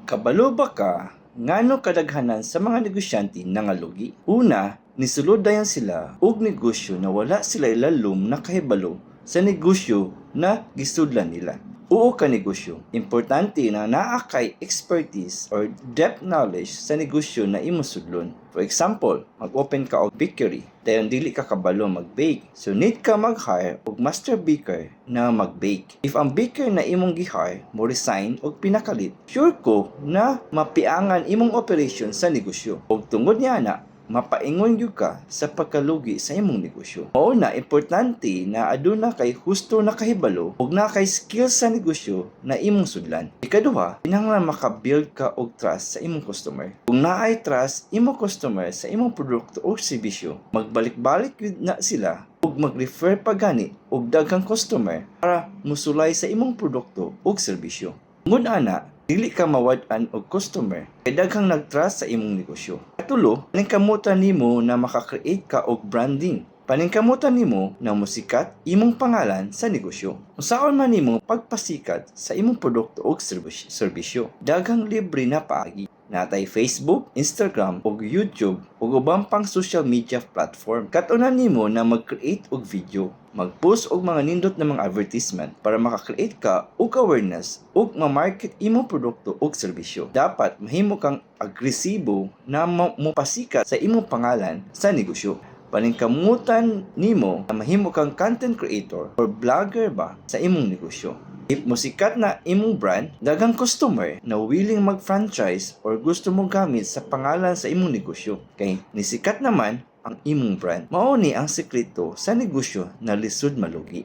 Kabalo ba ka ngano kadaghanan sa mga negosyante nangalugi? Una, nisulod dayon sila og negosyo na wala sila ilalom na kahibalo sa negosyo na gisudlan nila. Uo ka negosyo, importante na naa kay expertise or depth knowledge sa negosyo na imong sudlon. For example, mag-open ka og bakery, dayon dili ka kabalo mag-bake. So need ka mag-hire og master baker na mag-bake. If ang baker na imong gi-hire mo resign og pinakalit, sure ko na mapiangan imong operation sa negosyo. Og tungod niya na, mapaingon gyud ka sa pagkalugi sa imong negosyo. Mao na importante na aduna kay husto na kahibalo ug naa kay skills sa negosyo na imong sudlan. Ikaduha, kinahanglan maka-build ka og trust sa imong customer. Kung naay trust imong customer sa imong produkto o serbisyo, magbalik-balik gyud na sila ug mag-refer pa gani og daghang customer para musulay sa imong produkto ug serbisyo. Tungod ana, dili ka mawad-an og customer kay daghang nag-trust sa imong negosyo. Katulo, paningkamutan nimo na maka-create ka og branding. Paningkamutan nimo na mosikat imong pangalan sa negosyo. Unsaon man nimo pagpasikat sa imong produkto og serbisyo. Daghang libre na paagi. Naa tay Facebook, Instagram ug YouTube ug uban pang social media platform. Kat-unan nimo na mag-create og video, mag-post og mga nindot na mga advertisement para maka-create ka og awareness ug ma-market imong produkto ug serbisyo. Dapat mahimo kang agresibo na mopasikat sa imong pangalan sa negosyo. Paningkamutan nimo na mahimo kang content creator or vlogger ba sa imong negosyo. If mosikat na imong brand, daghang customer na willing mag-franchise or gusto mo gamit sa pangalan sa imong negosyo. Kay nisikat naman ang imong brand. Mao ni ang sekreto sa negosyo na lisod malugi.